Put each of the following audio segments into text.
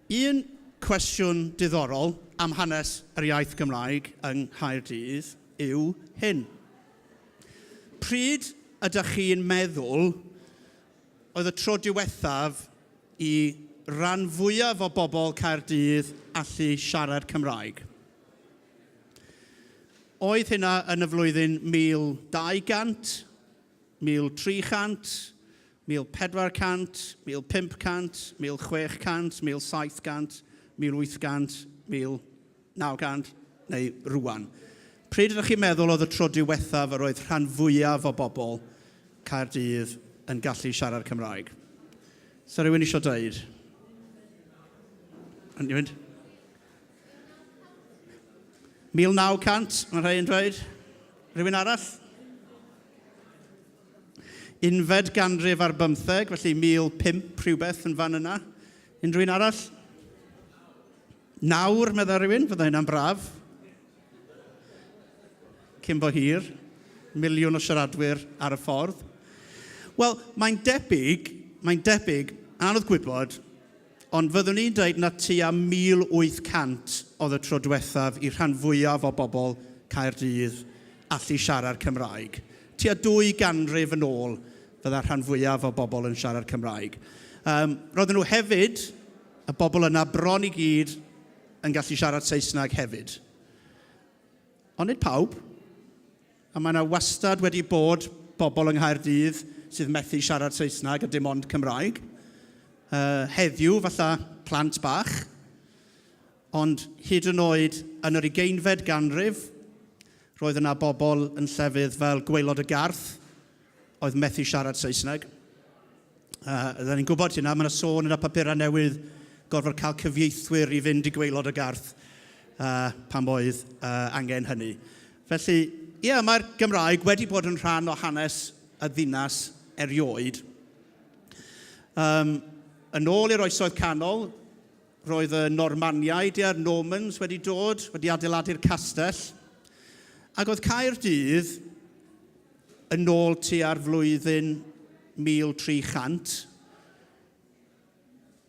Un cwestiwn diddorol am hanes yr iaith Gymraeg yng Nghaerdydd yw hyn. Pryd ydych chi'n meddwl oedd y tro diwethaf i ran fwyaf o bobl Caerdydd allu siarad Cymraeg? Oedd hynna yn y flwyddyn 1200, 1300, 1400, 1500, 1600, 1700, 1800, 1900 neu rwan? Pryd ydych chi'n meddwl oedd y tro diwethaf yr oedd rhan fwyaf o bobl Caerdydd yn gallu siarad Cymraeg? Sa rhywun eisiau dweud? Yn mynd? 1900, mae rhai yn dweud. Rhywun arall? Unfed ganrif ar bymtheg, felly 1005 rhywbeth yn fan yna. Unrhyw un arall? Nawr, meddai rhywun, fydda hynna'n braf. Cyn bo hir, miliwn o siaradwyr ar y ffordd. Wel, mae'n debyg, mae'n debyg, anodd gwybod, ond fyddwn i'n dweud na tua 1800 oedd y tro diwethaf i rhan fwyaf o bobl Caerdydd allu siarad Cymraeg. Tua dwy ganrif yn ôl fydda rhan fwyaf o bobl yn siarad Cymraeg. Um, roedden nhw hefyd, y bobl yna bron i gyd yn gallu siarad Saesneg hefyd. Ond nid pawb. A mae yna wastad wedi bod bobl yng Nghaerdydd sydd methu siarad Saesneg a dim ond Cymraeg. Uh, heddiw, falle plant bach. Ond hyd yn oed yn yr ugeinfed ganrif, roedd yna bobl yn llefydd fel Gwaelod y Garth oedd methu siarad Saesneg. Uh, Oedden ni'n gwybod hynna, mae yna sôn yn y papurau newydd gorfod cael cyfieithwyr i fynd i Gwaelod y Garth uh, pan oedd uh, angen hynny. Felly, ie, yeah, mae'r Gymraeg wedi bod yn rhan o hanes y ddinas erioed. Um, yn ôl i'r oesoedd canol, roedd y Normaniaid, ie'r Normans wedi dod, wedi adeiladu'r castell. Ac oedd Caerdydd yn ôl tua'r flwyddyn 1300,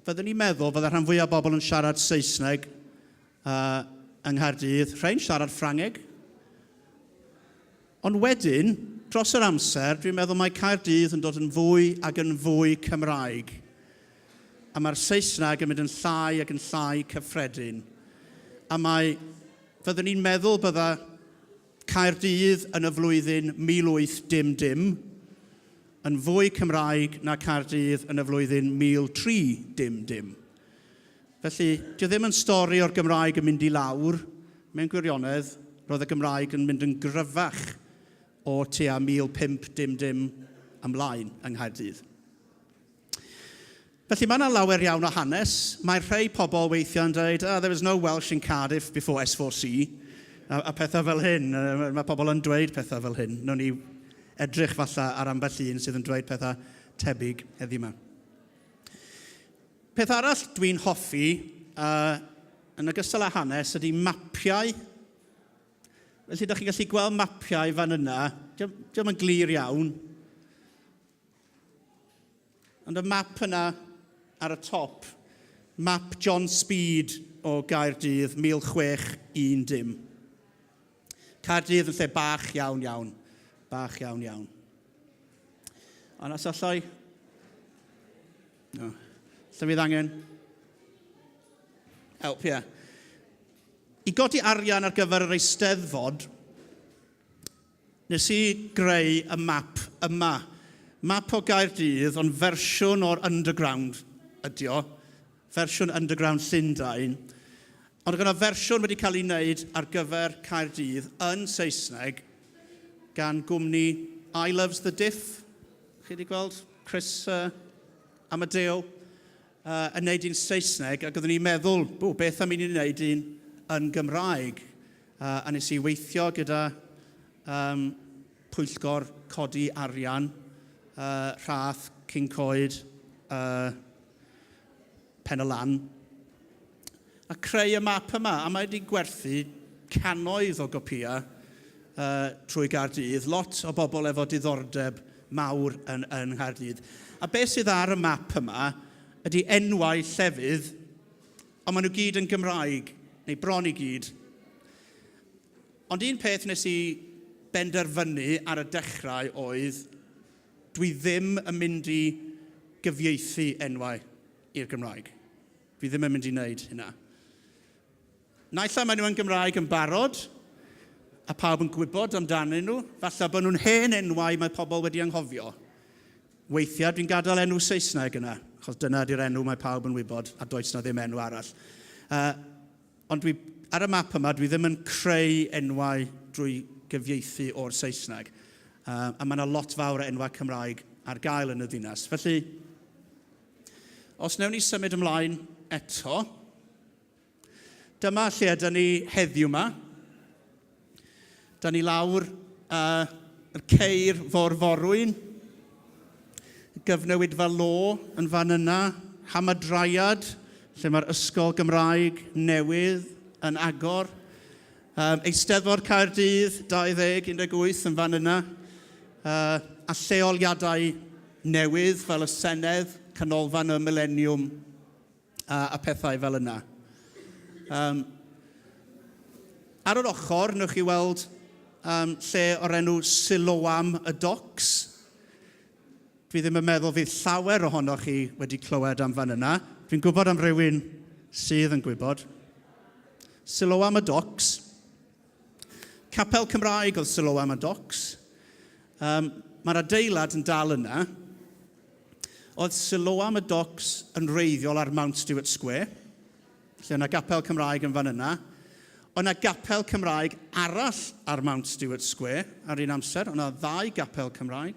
fyddwn ni'n meddwl fydda rhan fwyaf o bobl yn siarad Saesneg uh, yng Nghaerdydd, rhai'n siarad Ffrangeg. Ond wedyn, dros yr amser, dwi'n meddwl mae Caerdydd yn dod yn fwy ac yn fwy Cymraeg. A mae'r Saesneg yn mynd yn llai ac yn llai cyffredin. A mae, fyddwn ni'n meddwl bydda Caerdydd yn y flwyddyn 1800 yn fwy Cymraeg na Caerdydd yn y flwyddyn 1300. Felly, dio ddim yn stori o'r Gymraeg yn mynd i lawr. Mewn gwirionedd, roedd y Gymraeg yn mynd yn gryfach o tua 1500 ymlaen yng Nghaerdydd. Felly mae yna lawer iawn o hanes. Mae rhai pobl weithiau yn dweud, oh, there was no Welsh in Cardiff before S4C, a, a pethau fel hyn. Mae pobl yn dweud pethau fel hyn. Nawn ni edrych falle ar ambell un sydd yn dweud pethau tebyg heddiw yma. Peth arall dwi'n hoffi, uh, yn ogystal â hanes, ydy mapiau. Felly, da chi'n gallu gweld mapiau fan yna. Diolch yn glir iawn. Ond y map yna ar y top, map John Speed o Gaerdydd 1610. Caerdydd yn lle bach iawn iawn. Bach iawn iawn. Ond os allai... No. Lle fydd angen? Help, ie. Yeah. I godi arian ar gyfer yr Eisteddfod, Nes i greu y map yma. Map o Gaerdydd, ond fersiwn o'r Underground ydi o. Fersiwn Underground Llundain. Ond oedd yna fersiwn wedi cael ei wneud ar gyfer Caerdydd yn Saesneg gan gwmni I Loves the Diff. Chi wedi gweld Chris uh, Amadeo uh, yn wneud un Saesneg ac oeddwn i'n meddwl, o, beth am i ni wneud un yn Gymraeg? Uh, a nes i weithio gyda um, pwyllgor codi arian, uh, Rhath, Cyncoed, uh, Pen y Lan, a creu y map yma. A mae wedi gwerthu cannoedd o gopïau uh, trwy Gaerdydd. Lot o bobl efo diddordeb mawr yn, yn Nghaerdydd. A beth sydd ar y map yma ydy enwau llefydd Ond maen nhw gyd yn Gymraeg, neu bron i gyd. Ond un peth nes i benderfynu ar y dechrau oedd, dwi ddim yn mynd i gyfieithu enwau i'r Gymraeg. Fi ddim yn mynd i wneud hynna. Naill ai maen nhw yn Gymraeg yn barod, a pawb yn gwybod amdanyn nhw, falle bod nhw'n hen enwau mae pobl wedi anghofio. Weithiau dwi'n gadael enw Saesneg yna, achos dyna ydy'r enw mae pawb yn wybod, a does na ddim enw arall. Ond dwi, ar y map yma, dwi ddim yn creu enwau drwy gyfieithu o'r Saesneg. A mae yna lot fawr o enwau Cymraeg ar gael yn y ddinas. Felly, os wnewn ni symud ymlaen eto, Dyma lle ydyn ni heddiw yma. Da ni lawr yr ceir for forwyn, gyfnewidfa lo yn fan yna, Hamadraiad, lle mae'r ysgol Gymraeg newydd yn agor. Eisteddfod Caerdydd 2018 yn fan yna, a lleoliadau newydd fel y Senedd, Canolfan y Mileniwm a pethau fel yna. Ar yr ochr, newch chi weld lle o'r enw Siloam y Docks. Dwi ddim yn meddwl fydd llawer ohonoch chi wedi clywed am fan yna. Dwi'n gwybod am rhywun sydd yn gwybod. Siloam y Docks. Capel Cymraeg oedd Siloam y Docks. Mae'r adeilad yn dal yna. Oedd Siloam y Docks yn wreiddiol ar Mount Stuart Square, lle yna gapel Cymraeg yn fan yna. Oedd yna gapel Cymraeg arall ar Mount Stuart Square ar un amser. Oedd yna ddau gapel Cymraeg.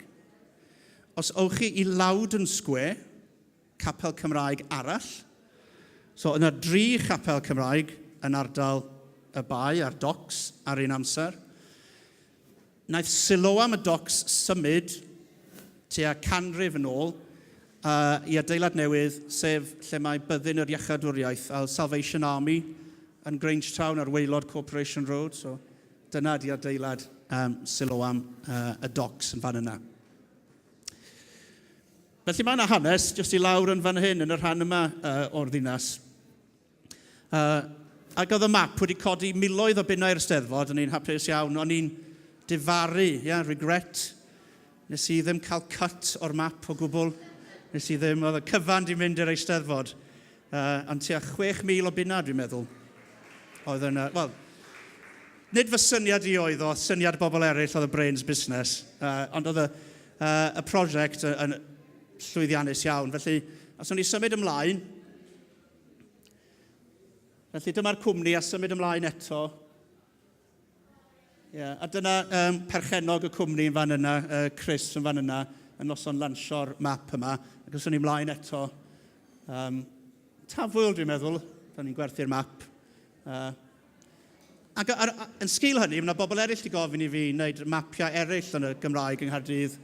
Os ewch chi i Loudon Square, capel Cymraeg arall. So yna dri chapel Cymraeg yn ardal y bae a'r docks ar un amser. Wnaeth Siloam y Docks symud tua canrif yn ôl i adeilad newydd, sef lle mae Byddin yr Iachawdwriaeth, a Salvation Army yn Grangetown ar waelod Corporation Road. So dyna di adeilad Siloam y Docks yn fan yna. Felly mae yna hanes jyst i lawr yn fan hyn, yn y rhan yma o'r ddinas. Ac oedd y map wedi codi miloedd o bunnau i'r Steddfod, o'n i'n hapus iawn, o'n i'n difaru, yeah, regret. Nes i ddim cael cut o'r map o gwbl. Nes i ddim, oedd y cyfan di mynd i'r Eisteddfod. Ond tua 6,000 o bunnau, dwi'n meddwl. Oedd yn, wel, nid fy syniad i oedd o, syniad bobl eraill oedd y brains busnes. Ond oedd y, y prosiect yn llwyddiannus iawn. Felly, os o'n i symud ymlaen, Felly dyma'r cwmni a symud ymlaen eto. Yeah, a dyna perchennog y cwmni yn fan yna, Chris yn fan yna, yn noson lansio'r map yma. Ac os o'n i ymlaen eto, tafwyl dwi'n meddwl, da ni'n gwerthu'r map. Ac ar, yn sgil hynny, mae yna bobl eraill wedi gofyn i fi wneud mapiau eraill yn y Gymraeg yng Nghaerdydd.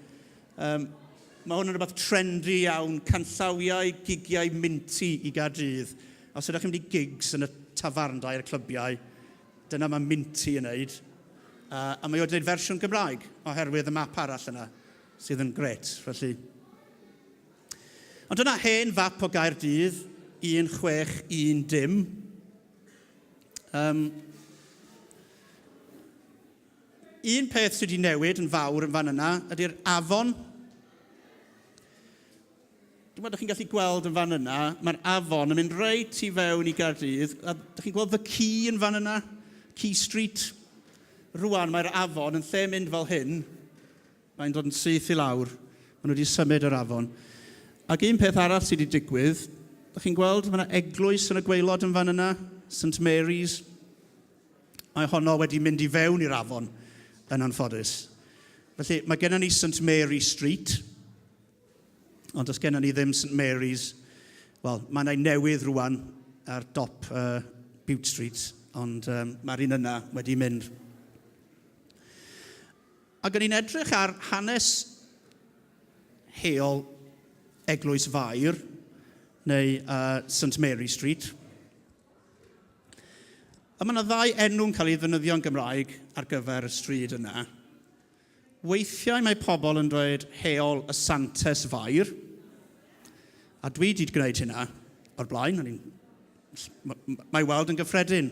Mae hwn yn rhywbeth trendy iawn, canllawiau gigiau minty i Gaerdydd. Os ydych chi'n mynd i gigs yn y tafarndai a'r clybiau, dyna mae minty yn wneud. A mae wedi gwneud fersiwn Gymraeg oherwydd y map arall yna, sydd yn gret. Felly. Ond dyna hen fap o Gaerdydd, 1610. Un peth sydd wedi newid yn fawr yn fan yna ydy'r afon. Dwi'n meddwl chi'n gallu gweld yn fan yna, mae'r afon yn mynd reit i fewn i Gaerdydd. A dych chi'n gweld The Quay yn fan yna? Quay Street. Rwan mae'r afon yn lle mynd fel hyn, Mae'n dod yn syth i lawr. Maen nhw wedi symud yr afon. Ac un peth arall sydd wedi digwydd, dych chi'n gweld, mae yna eglwys yn y gwaelod yn fan yna, St Mary's. Mae honno wedi mynd i fewn i'r afon, yn anffodus. Felly, mae gennym ni St Mary Street, ond does gennym ni ddim St Mary's. Wel, mae yna newydd rwan ar dop Bute Street, ond mae'r un yna wedi mynd. Ac o'n i'n edrych ar hanes heol Eglwys Fair, neu St Mary Street. A mae yna ddau enw'n cael ei ddefnyddio yn Gymraeg ar gyfer y stryd yna. Weithiau mae pobl yn dweud heol y Santes Fair, a dwi wedi gwneud hynna o'r blaen, o'n i'n Mae weld yn gyffredin.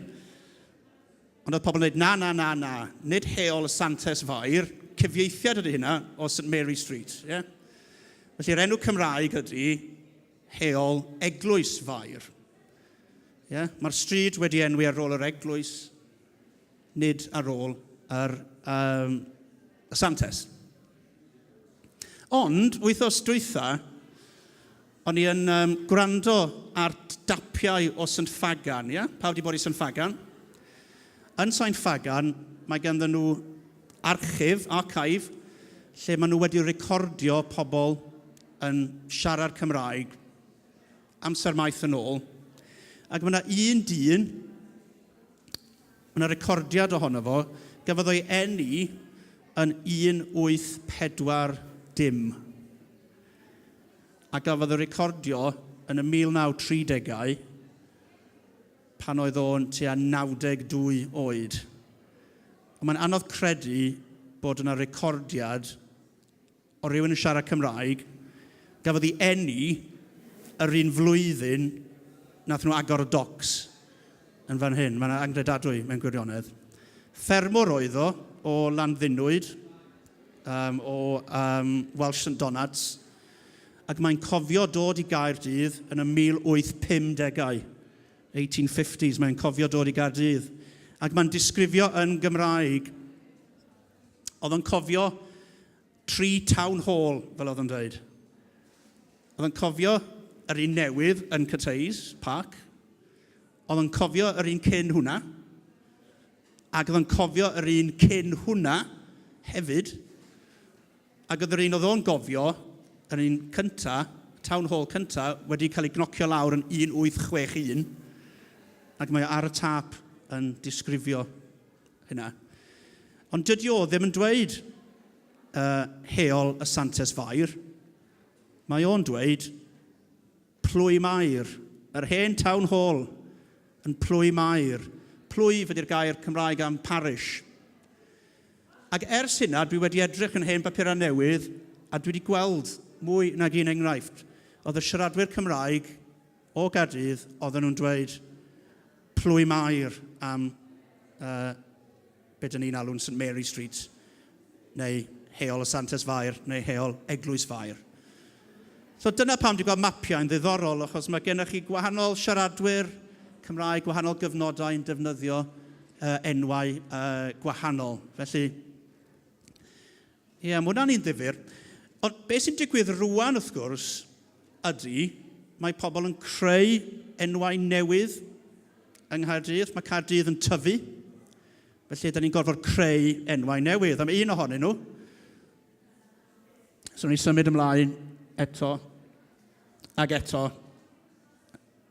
Ond oedd pobl yn dweud, na, na, na, na, nid Heol y Santes Fair, cyfieithiad ydy hynna o St Mary Street. Yeah? Felly'r enw Cymraeg ydy Heol Eglwys Fair. Yeah? Mae'r stryd wedi enwi ar ôl yr eglwys, nid ar ôl yr, um, y santes. Ond, wythnos dwytha, o'n i yn um, gwrando ar dapiau o St Ffagan, ie? Yeah? Pawb wedi bod i St Ffagan? Yn St Ffagan, mae ganddyn nhw archif, archive, lle maen nhw wedi recordio pobl yn siarad Cymraeg amser maith yn ôl. Ac mae yna un dyn, mae yna recordiad ohono fo, gafodd o'i eni yn 1840 dim. A gafodd ei recordio yn y 1930au pan oedd o'n tua 92 oed. Ond mae'n anodd credu bod yna recordiad o rywun yn siarad Cymraeg gafodd ei eni yr un flwyddyn nath nhw agor y docs yn fan hyn. Mae'n angredadwy mewn gwirionedd. Ffermwr oedd o, o Landddunwyd, um, o um, Welsh St Donats, ac mae'n cofio dod i Gaerdydd yn y 1850au, 1850s, mae'n cofio dod i Gaerdydd. Ac mae'n disgrifio yn Gymraeg. Oedd o'n cofio tri town hall, fel oedd o'n dweud. Oedd o'n cofio yr un newydd yn Cathays Park. Oedd o'n cofio yr un cyn hwnna. Ac oedd o'n cofio yr un cyn hwnna hefyd. Ac oedd yr un oedd o'n gofio, yr un cynta, town hall cynta, wedi cael ei gnocio lawr yn 1861. Ac mae o ar y tâp yn disgrifio hynna. Ond dydy o ddim yn dweud uh, heol y Santes Fair. Mae o'n dweud Plwy Mair, yr hen Town Hall yn Plwy Mair. Plwyf ydy'r gair Cymraeg am parish. Ac ers hynna, dwi wedi edrych yn hen bapurau newydd a dwi wedi gweld mwy nag un enghraifft. Oedd y siaradwyr Cymraeg o Gaerdydd, oedden nhw'n dweud Plwy Mair am uh, be dyn ni'n alw'n St Mary Street, neu Heol y Santes Fair, neu Heol Eglwys Fair. So dyna pam dwi'n gweld mapiau'n ddiddorol, achos mae gennych chi gwahanol siaradwyr Cymraeg, gwahanol gyfnodau yn defnyddio uh, enwau uh, gwahanol. Felly, ie, yeah, mae hwnna'n un ddifyr. Ond beth sy'n digwydd rwan, wrth gwrs, ydy, mae pobl yn creu enwau newydd yng Nghaerdydd. Mae Caerdydd yn tyfu, felly da ni'n gorfod creu enwau newydd. Am un ohonyn nhw. So ni'n symud ymlaen eto, ag eto,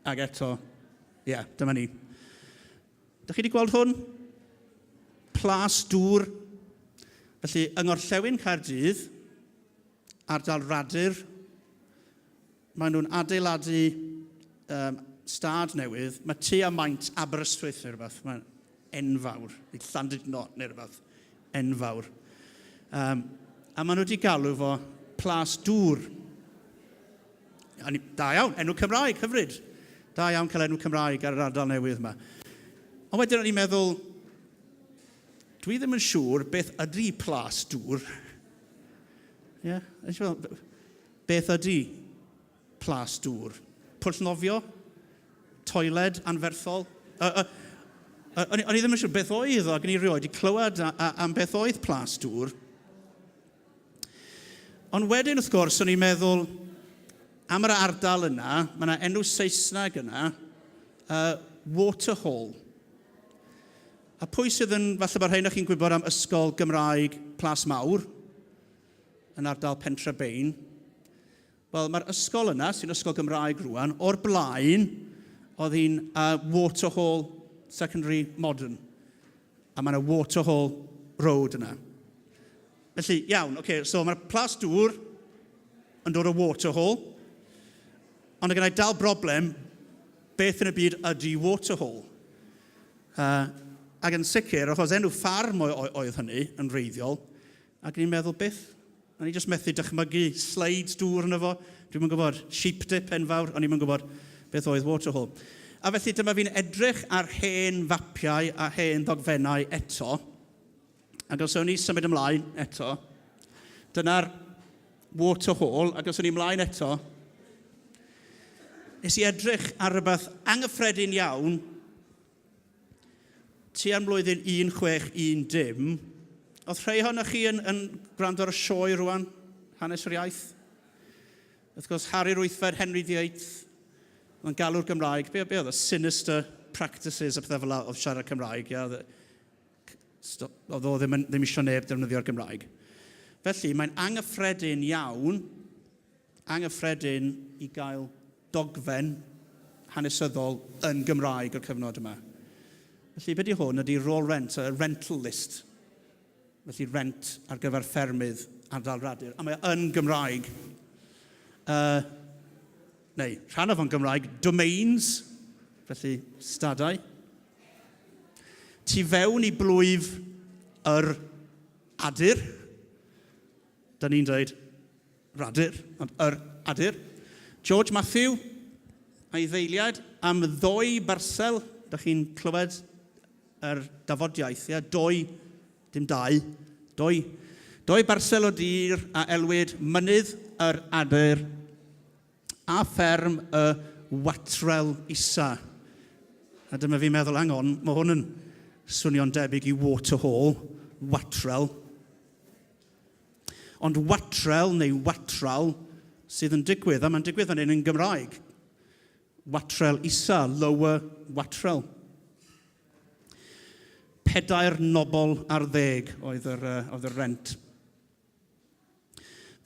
ag eto. Ie, yeah, dyma ni. Dych chi wedi gweld hwn? Plas dŵr. Felly, yng Ngorllewin Caerdydd, ardal Radur, maen nhw'n adeiladu um, stad newydd. Mae tua maint Aberystwyth neu rhywbeth. Mae'n enfawr. Neu Llandudno neu rhywbeth. Enfawr. Um, a maen nhw wedi galw fo Plas Dŵr. Da iawn, enw Cymraeg, hyfryd. Da iawn cael enw Cymraeg ar yr ardal newydd yma. Ond wedyn o'n i'n meddwl, dwi ddim yn siŵr beth ydy Plas Dŵr. Ie, yeah, beth ydy Plas Dŵr? Pwll nofio? Toiled anferthol? Uh, uh, o'n i ddim yn siŵr beth oedd o, ac o'n i rioed wedi clywed am beth oedd Plas Dŵr. Ond wedyn, wrth gwrs, o'n i'n meddwl, am yr ardal yna, mae yna enw Saesneg yna, uh, Waterhall. A pwy sydd yn, falle bod rhain o'ch chi'n gwybod am ysgol Gymraeg Plas Mawr, yn ardal Pentre Bein. Wel, mae'r ysgol yna, sy'n ysgol Gymraeg rwan, o'r blaen, oedd hi'n uh, Waterhall Secondary Modern. A mae yna Waterhall Road yna. Felly, iawn, oce, okay, so mae'r Plas Dŵr yn dod o Waterhall, ond mae gennau dal broblem, beth yn y byd ydy Waterhall? Uh, ac yn sicr, achos enw ffarm oedd hynny yn wreiddiol, ac ni'n meddwl, beth? O'n i jyst methu dychmygu slides dŵr yno fo. Dwi'm yn gwybod, sheep dip enfawr, o'n i'm yn gwybod beth oedd Waterhall. A felly dyma fi'n edrych ar hen fapiau a hen ddogfennau eto. Ac os o'n i symud ymlaen eto, dyna'r Waterhall, ac os o'n i ymlaen eto, nes i edrych ar rhywbeth anghyffredin iawn tua'r mlwyddyn 1610. Oedd rhai ohonoch chi yn, yn gwrando ar y sioe rwan, hanes yr iaith? Wrth gwrs, Harri'r Wythfed, Henry VIII, oedd yn galw'r Gymraeg, be, be oedd y sinister practices a pethau fel oedd siarad Cymraeg, ia, oedd o ddim, yn, ddim eisiau neb defnyddio'r Gymraeg. Felly, mae'n anghyffredin iawn, anghyffredin i gael dogfen hanesyddol yn Gymraeg o'r cyfnod yma. Felly, beth ydy hwn ydy roll rent, a rental list. Felly rent ar gyfer ffermydd ardal Radur. A mae o yn Gymraeg. Uh, neu, rhan o fo'n Gymraeg, domains, felly stadau. Tu fewn i blwyf yr adur, da ni'n dweud Radur, ond yr adur. George Matthew a'i ddeiliad am ddoi barsel, da chi'n clywed yr dafodiaith, ia, doi, dim dau, doi, doi barsel o dir a elwid Mynydd yr Adur a fferm y Watrel Isa. A dyma fi'n meddwl, hang on, mae hwn yn swnio'n debyg i Waterhall, Watrel. Ond Watrel neu Watral sydd yn digwydd, a mae'n digwydd fan hyn yn Gymraeg. Watrel Isa, Lower Watrel. 24 nobl oedd yr, oedd yr rent.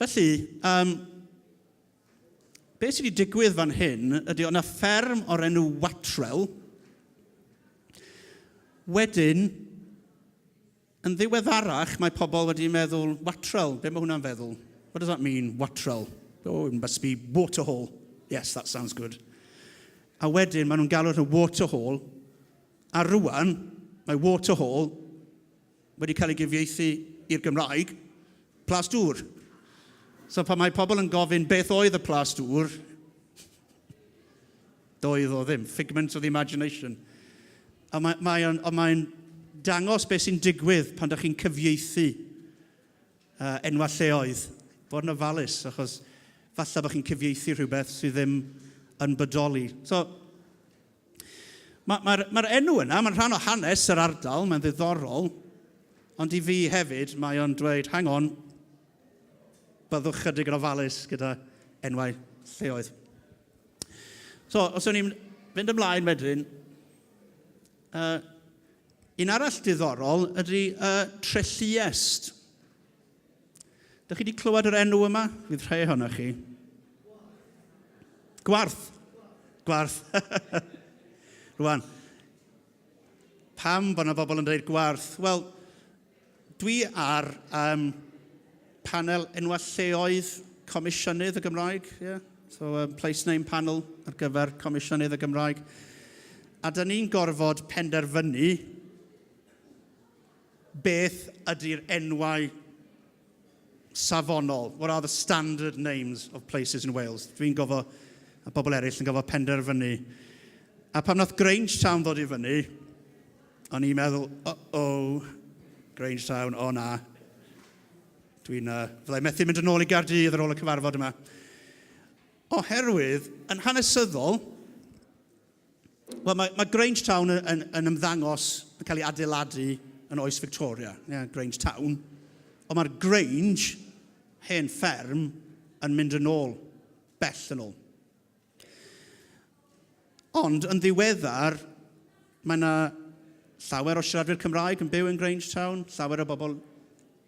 Felly, um, beth sydd wedi digwydd fan hyn ydy o'na fferm o'r enw Watrel. Wedyn, yn ddiweddarach, mae pobl wedi meddwl, Watrel, be mae hwnna'n feddwl? What does that mean, Watrel? Oh, it must be waterhole. Yes, that sounds good. A wedyn, maen nhw'n galw nhw waterhole, a rwan, mae waterhole wedi cael ei gyfieithu i'r Gymraeg, Plas Dŵr. So pan mae pobl yn gofyn beth oedd y Plas Dŵr, Doedd o ddim. Figment of the imagination. A mae, mae o'n, mae dangos beth sy'n digwydd pan ydych chi'n cyfieithu enwau lleoedd. Bod yn ofalus, achos falle bod chi'n cyfieithu rhywbeth sydd ddim yn bodoli. So, mae'r mae, mae enw yna, mae'n rhan o hanes yr ardal, mae'n ddiddorol, ond i fi hefyd, mae o'n dweud, hang on, byddwch chydig yn ofalus gyda enwau lleoedd. So, os o'n i'n fynd ymlaen wedyn, un arall diddorol ydy Trelliest. Dych chi wedi clywed yr enw yma? Fydd rhai ohonoch chi. Gwarth. Gwarth. Rwan, pam bod yna bobl yn dweud gwarth? Wel, Dwi ar um, panel enwau lleoedd Comisiynydd y Gymraeg. Yeah? So, place name panel ar gyfer Comisiynydd y Gymraeg. A da ni'n gorfod penderfynu beth ydy'r enwau safonol. What are the standard names of places in Wales? Dwi'n gofo, a bobl eraill yn gofo penderfynu. A pan nath Grangetown ddod i fyny, o'n i'n meddwl, uh-oh, Grangetown, o na. Dwi'n, fyddai methu mynd yn ôl i Gaerdydd ar ôl y cyfarfod yma. Oherwydd, yn hanesyddol, Wel, mae, mae Grangetown yn, yn, yn ymddangos yn cael ei adeiladu yn oes Victoria, yeah, Grangetown. Ond mae'r Grange, hen fferm, yn mynd yn ôl, bell yn ôl. Ond yn ddiweddar, mae yna llawer o siaradwyr Cymraeg yn byw yn Grangetown, llawer o bobl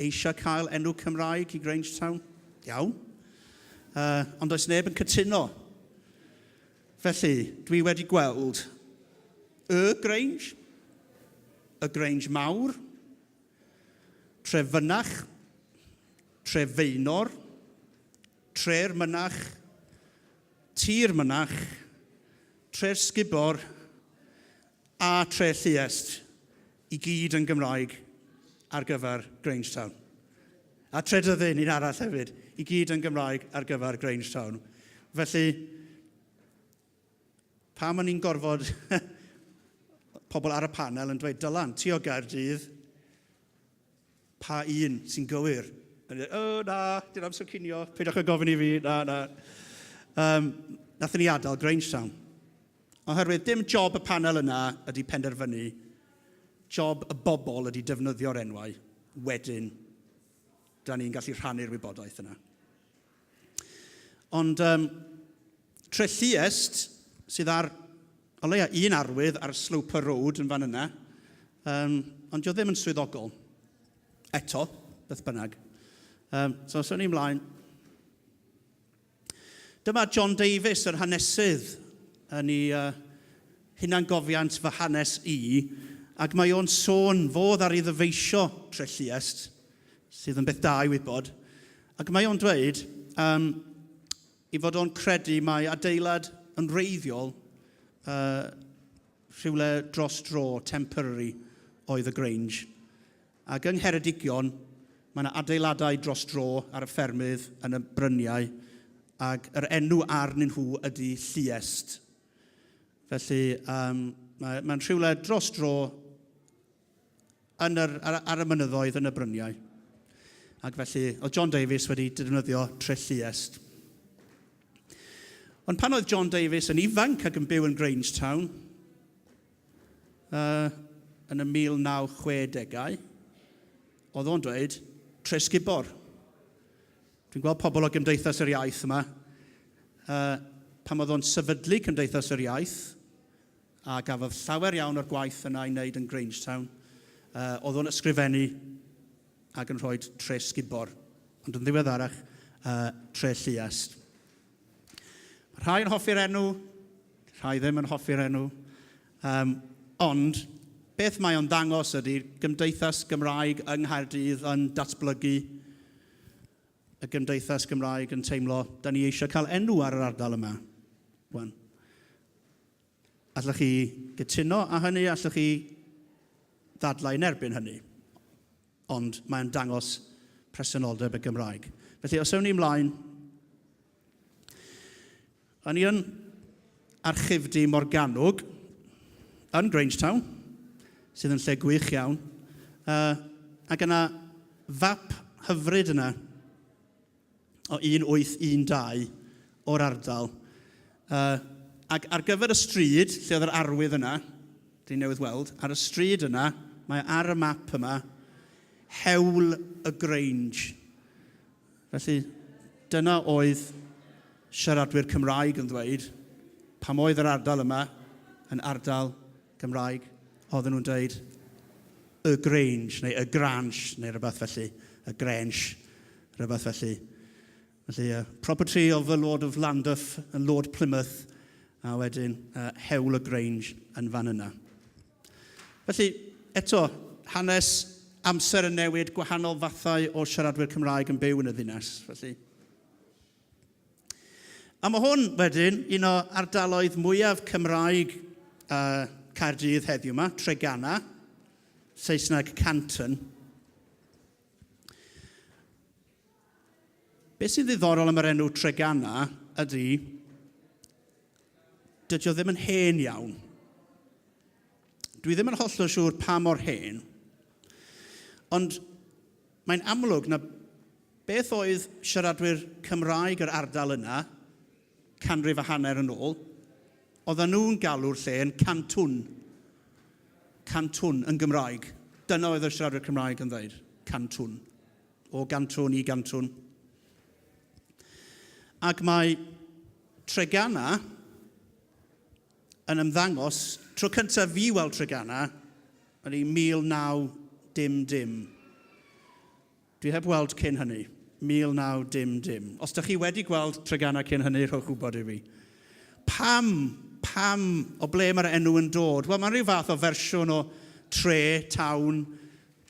eisiau cael enw Cymraeg i Grangetown. Iawn. Ond does neb yn cytuno. Felly, dwi wedi gweld y Grange, y Grange Mawr, Trefynach, Trefeinor, Tre'r Mynach, Tir Mynach, Tre'r Sgubor a Tre Lluest, i gyd yn Gymraeg ar gyfer Grangetown. A Tredyddyn, un arall hefyd, i gyd yn Gymraeg ar gyfer Grangetown. Felly, Pam o'n i'n gorfod pobl ar y panel yn dweud, Dylan, ti o Gaerdydd, pa un sy'n gywir? A ni'n dweud, o na, dim amser cinio, peidiwch â gofyn i fi, na, na. Um, nathon ni adael Grangetown. Oherwydd dim job y panel yna ydy penderfynu, job y bobl ydy defnyddio'r enwau, wedyn, da ni'n gallu rhannu'r wybodaeth yna. Ond um, Trelliest, sydd ar o leia un arwydd ar Sloper Road yn fan yna, um, ond dio ddim yn swyddogol. Eto, beth bynnag. Um, so, so ni mlaen. Dyma John Davies, yr hanesydd, yn ei uh, hunangofiant fy hanes i, ac mae o'n sôn fodd ar ei ddyfeisio Trelliest, sydd yn beth da i wybod, Ac mae o'n dweud um, i fod o'n credu mai adeilad yn wreiddiol uh, rhywle dros dro, temporary, oedd y Grange. Ac yng Ngheredigion, mae yna adeiladau dros dro ar y ffermydd yn y bryniau, ac yr enw arnyn nhw ydy Lluest. Felly, um, mae'n mae rhywle dros dro yn yr, ar, ar y mynyddoedd yn y bryniau. Ac felly, oedd John Davies wedi defnyddio Trelluest. Ond pan oedd John Davies yn ifanc ac yn byw yn Grangetown, uh, yn y 1960au, oedd o'n dweud Tresgubor. Dwi'n gweld pobl o Gymdeithas yr Iaith yma. Uh, pan oedd o'n sefydlu Cymdeithas yr Iaith, a gafodd llawer iawn o'r gwaith yna ei wneud yn Grangetown. Uh, oedd o'n ysgrifennu ac yn rhoi tre sgubor, ond yn ddiweddarach, uh, tre lluest. Mae rhai yn hoffi'r enw, rhai ddim yn hoffi'r enw, um, ond beth mae o'n ddangos ydy gymdeithas Gymraeg yng Nghaerdydd yn datblygu y gymdeithas Gymraeg yn teimlo, da ni eisiau cael enw ar yr ardal yma. Wan. Allwch chi gytuno â hynny, allwch chi ddadlau yn erbyn hynny. Ond mae'n dangos presenoldeb y Gymraeg. Felly, os ewn ni ymlaen, o'n i yn archifdy Morgannwg yn Grangetown, sydd yn lle gwych iawn, uh, ac yna fap hyfryd yna o 1812 o'r ardal. Uh, ac ar gyfer y stryd, lle oedd yr arwydd yna, dyn newydd weld, ar y stryd yna, mae ar y map yma, Hewl y Grange. Felly, dyna oedd siaradwyr Cymraeg yn ddweud, pam oedd yr ardal yma yn ardal Gymraeg, oedden nhw'n dweud y Grange neu y Grange neu rhywbeth felly, y Grange, rhywbeth felly. Felly, uh, property of the Lord of Llandaff and Lord Plymouth, a wedyn uh, Hewl y Grange yn fan yna. Felly, eto, hanes amser yn newid, gwahanol fathau o siaradwyr Cymraeg yn byw yn y ddinas. Felly, A mae hwn wedyn un o ardaloedd mwyaf Cymraeg uh, Caerdydd heddiw yma, Treganna, Saesneg Canton. Beth sy'n ddiddorol am yr enw Treganna ydy, dydy o ddim yn hen iawn. Dwi ddim yn hollol siŵr pa mor hen, ond mae'n amlwg na Beth oedd siaradwyr Cymraeg yr ardal yna, canrif a hanner yn ôl? Oedden nhw'n galw'r lle yn Cantwn. Cantwn yn Gymraeg. Dyna oedd y siaradwyr Cymraeg yn dweud, Cantwn. O Gantwn i Gantwn. Ac mae Treganna yn ymddangos, tro cyntaf fi weld Treganna, yn i 19 dim dim. Dwi heb weld cyn hynny. 19 dim dim. Os ydych chi wedi gweld Treganna cyn hynny, rhowch wybod i fi. Pam, pam, o ble mae'r enw yn dod? Wel, mae'n rhyw fath o fersiwn o tre, town,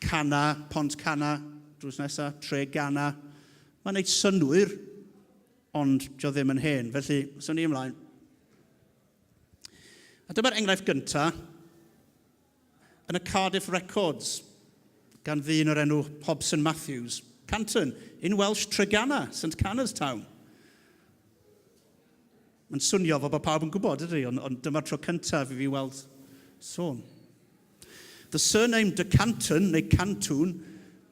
Canna, Pont Canna, drws nesaf, Treganna. Mae'n neud synnwyr, ond dio ddim yn hen. Felly, swn ni ymlaen. A dyma'r enghraifft gyntaf yn y Cardiff Records gan ddyn o'r enw Hobson Matthews, Canton, in Welsh Treganna, St Canna's Town. Mae'n swnio fel bod pawb yn gwybod, ydy, ond, ond dyma'r tro cyntaf i fi weld sôn. The surname de Canton, neu Cantwn,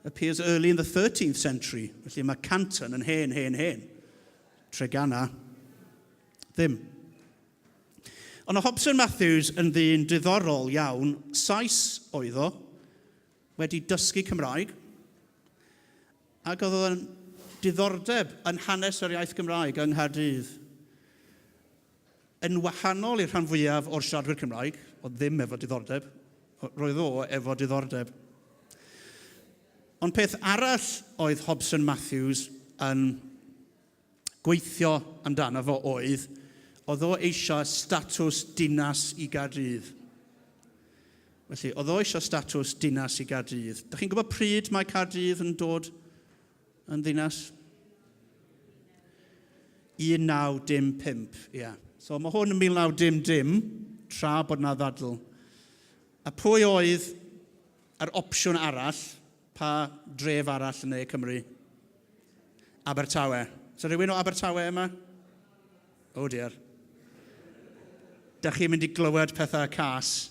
appears early in the 13th century. Felly mae Canton yn hen, hen, hen. Treganna, ddim. Ond o Hobson Matthews yn ddyn diddorol iawn, Sais oedd o, wedi dysgu Cymraeg, ac oedd o'n diddordeb yn hanes yr iaith Gymraeg yng Nghaerdydd. Yn wahanol i'r rhan fwyaf o'r siaradwyr Cymraeg, oedd ddim efo diddordeb, roedd o efo diddordeb. Ond peth arall oedd Hobson Matthews yn gweithio amdano fo oedd, oedd o eisiau statws dinas i Gaerdydd. Felly, oedd o eisiau statws dinas i Gaerdydd. Dych chi'n gwybod pryd mae Caerdydd yn dod yn ddinas? 1915, ie. Yeah. So mae hwn yn 1910, tra bod na ddadl. A pwy oedd yr opsiwn arall, pa dref arall yn Ne Cymru? Abertawe. So rhywun o Abertawe yma? Oh dear. Da chi'n mynd i glywed pethau cas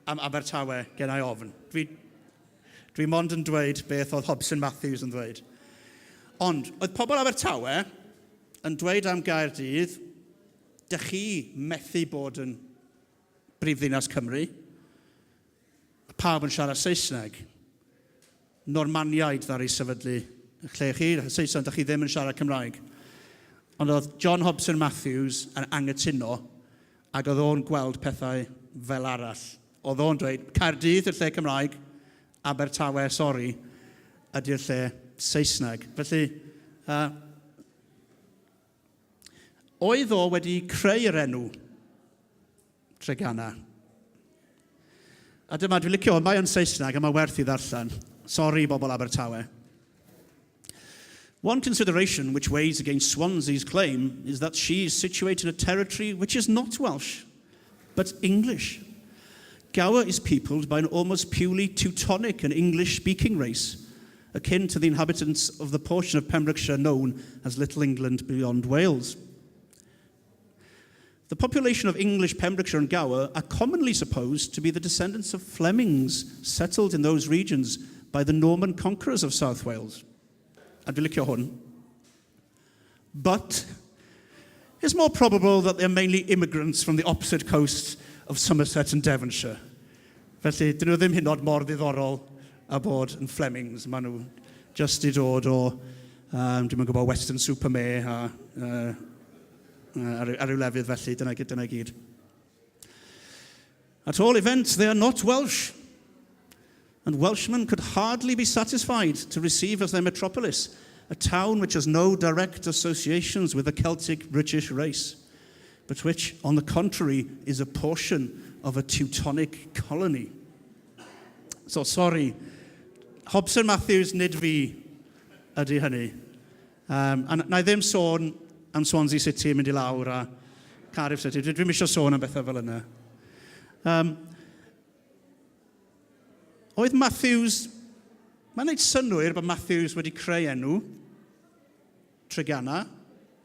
am Abertawe, gen i ofn. Dwi, dwi mond yn dweud beth oedd Hobson Matthews yn dweud. Ond, oedd pobl Abertawe yn dweud am Gaerdydd, dych chi methu bod yn brifddinas Cymru. Pawb yn siarad Saesneg. Normaniaid ddaru sefydlu lle chi, Saeson, dych chi ddim yn siarad Cymraeg. Ond oedd John Hobson Matthews yn angytuno ac oedd o'n gweld pethau fel arall. Oedd o'n dweud, Caerdydd yw'r lle Cymraeg, Abertawe, sori, ydy'r lle Saesneg. Felly, oedd o wedi creu'r enw Treganna? A dyma, dwi'n licio, mae yn Saesneg a mae werth i ddarllen. Sorry, bobl Abertawe. One consideration which weighs against Swansea's claim is that she is situated in a territory which is not Welsh, but English. Gower is peopled by an almost purely Teutonic and English-speaking race, akin to the inhabitants of the portion of Pembrokeshire known as Little England beyond Wales. The population of English Pembrokeshire and Gower are commonly supposed to be the descendants of Flemings settled in those regions by the Norman conquerors of South Wales. A dwi'n licio hwn. But it's more probable that they're mainly immigrants from the opposite coasts of Somerset and Devonshire. Felly, dyn nhw ddim hyd yn oed mor ddiddorol a bod yn Flemings. Maen nhw just i dod o, dwi'n gwybod, Weston-super-Mare a, a ryw lefydd felly, dyna, dyna gyd. At all events, they are not Welsh. And Welshmen could hardly be satisfied to receive as their metropolis a town which has no direct associations with the Celtic British race, but which, on the contrary, is a portion of a Teutonic colony. So, sorry, Hobson Matthews, nid fi ydy hynny. A na i ddim sôn am Swansea City yn mynd i lawr a Cardiff City. Dwi'm eisiau sôn am bethau fel yna. Oedd Matthews, mae'n gwneud synnwyr bod Matthews wedi creu enw Treganna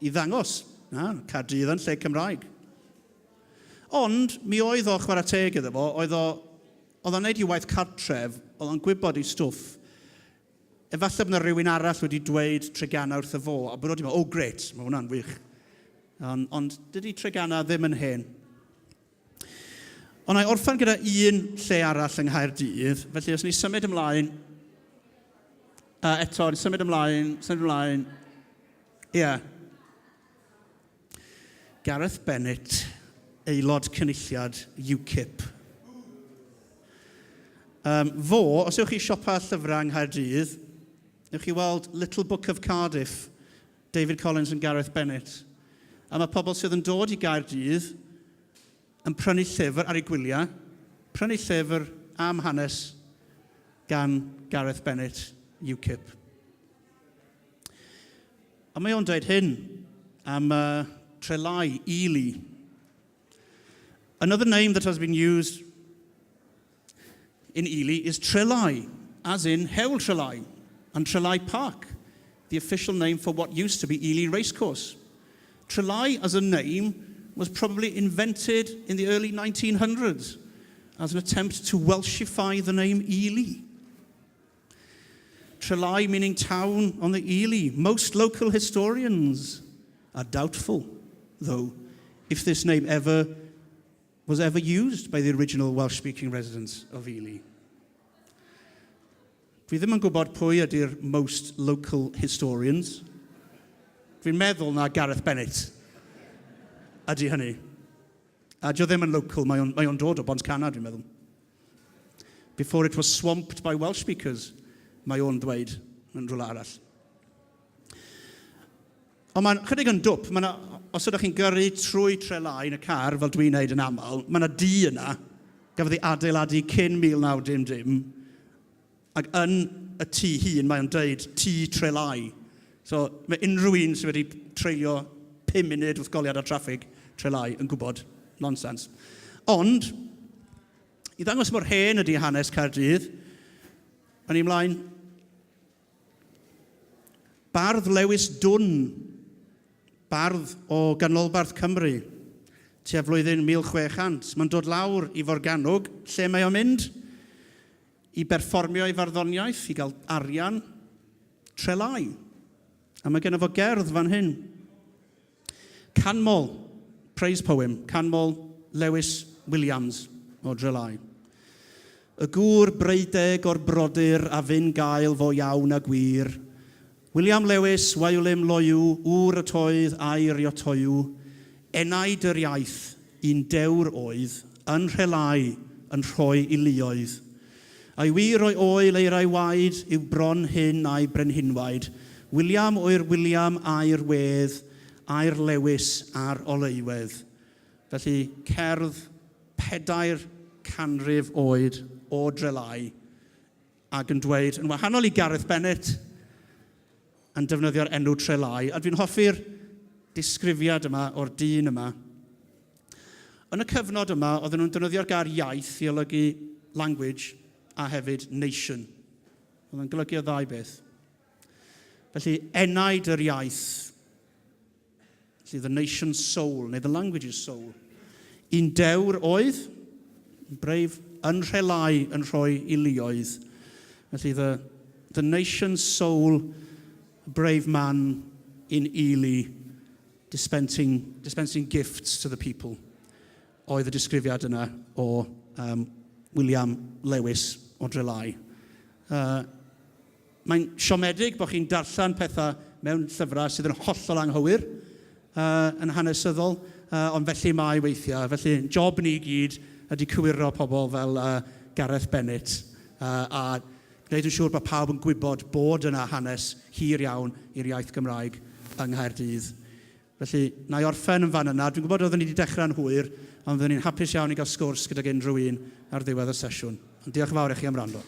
i ddangos, na, Caerdydd yn lle Cymraeg. Ond mi oedd o, chwarae teg iddo fo, oedd o, oedd o'n neud i waith cartref, oedd o'n gwybod ei stwff. Efallai bod yna rhywun arall wedi dweud Treganna wrtho fo, a bod o wedi meddwl, "Oh great, mae hwnna'n wych." Ond, ond dydy Treganna ddim yn hen. Ond na i orffen gyda un lle arall yng Nghaerdydd, felly os ni symud ymlaen, eto, ni symud ymlaen, symud ymlaen, ie. Yeah. Gareth Bennett, aelod cynulliad UKIP. Fo, os ewch chi siopa llyfrau yng Nghaerdydd, ewch chi weld Little Book of Cardiff, David Collins and Gareth Bennett. A mae pobl sydd yn dod i Gaerdydd yn prynu llyfr ar eu gwyliau, prynu llyfr am hanes gan Gareth Bennett, UKIP. A mae o'n dweud hyn am Trelai, Ely. Another name that has been used in Ely is Trelai, as in Hewl Trelai and Trelai Park, the official name for what used to be Ely Racecourse. Trelai as a name was probably invented in the early 1900s as an attempt to Welshify the name Ely. Trelai meaning town on the Ely. Most local historians are doubtful, though, if this name ever was ever used by the original Welsh-speaking residents of Ely. Dwi ddim yn gwybod pwy ydy'r most local historians. Dwi'n meddwl na Gareth Bennett ydy hynny. A dio ddim yn local, mae o'n dod o Bontcanna, dwi'n meddwl. Before it was swamped by Welsh speakers, mae o'n dweud yn rhywle arall. Ond mae'n chydig yn dwp. Mae 'na, os ydych chi'n gyrru trwy Trelai yn y car, fel dwi'n neud yn aml, mae yna dŷ yna, gafodd ei adeiladu cyn 1900, ac yn y tŷ hun mae o'n deud Tŷ Trelai. So mae unrhyw un sydd wedi treulio 5 munud wrth goleuadau traffig Trelai yn gwybod nonsens. Ond, i ddangos mor hen ydy hanes Caerdydd, awn ni ymlaen. Bardd Lewis Dwn, bardd o ganolbarth Cymru, tua flwyddyn 1600. Mae'n dod lawr i Forgannwg, lle mae o'n mynd? I berfformio ei farddoniaeth, i gael arian, Trelai. A mae genno fo gerdd fan hyn. Canmol, praise poem, canmol Lewis Williams o Drelai. Y gŵr breudeg o'r brodyr a fyn gael fo iawn a gwir. William Lewis, Waulym loyw, ŵr y toedd a'i riotoyw, enaid yr iaith, un dewr oedd, yn Nhrelai, yn rhoi i luoedd. A'i wir o'i oel eirau waed yw bron hyn a'i brenhinwaed, William oer William a'r wedd, a'r Lewis a'r oleuwedd. Felly, cerdd 400 oed o Drelai, ac yn dweud, yn wahanol i Gareth Bennett, yn defnyddio'r enw Trelai, a dwi'n hoffi'r disgrifiad yma o'r dyn yma. Yn y cyfnod yma, oedden nhw'n defnyddio'r gair iaith i olygu language a hefyd nation. Oedd yn golygu y ddau beth. Felly, enaid yr iaith, felly the nation's soul, neu the language's soul. Un dewr oedd, brave, yn Nhrelai yn rhoi i luoedd. Felly the, the nation's soul, brave man in Ely, dispensing, dispensing gifts to the people, oedd y disgrifiad yna o William Lewis o Drelai. Mae'n siomedig bod chi'n darllen pethau mewn llyfrau sydd yn hollol anghywir yn hanesyddol, ond felly mae weithiau. Felly, job ni i gyd ydy cywiro pobl fel Gareth Bennett a gwneud yn siŵr bod pawb yn gwybod bod yna hanes hir iawn i'r iaith Gymraeg yng Nghaerdydd. Felly, na i orffen yn fan yna. Dwi'n gwybod oeddwn ni wedi dechrau'n hwyr, ond fyddwn ni'n hapus iawn i gael sgwrs gydag unrhyw un ar ddiwedd y sesiwn. Ond diolch yn fawr i chi am wrando.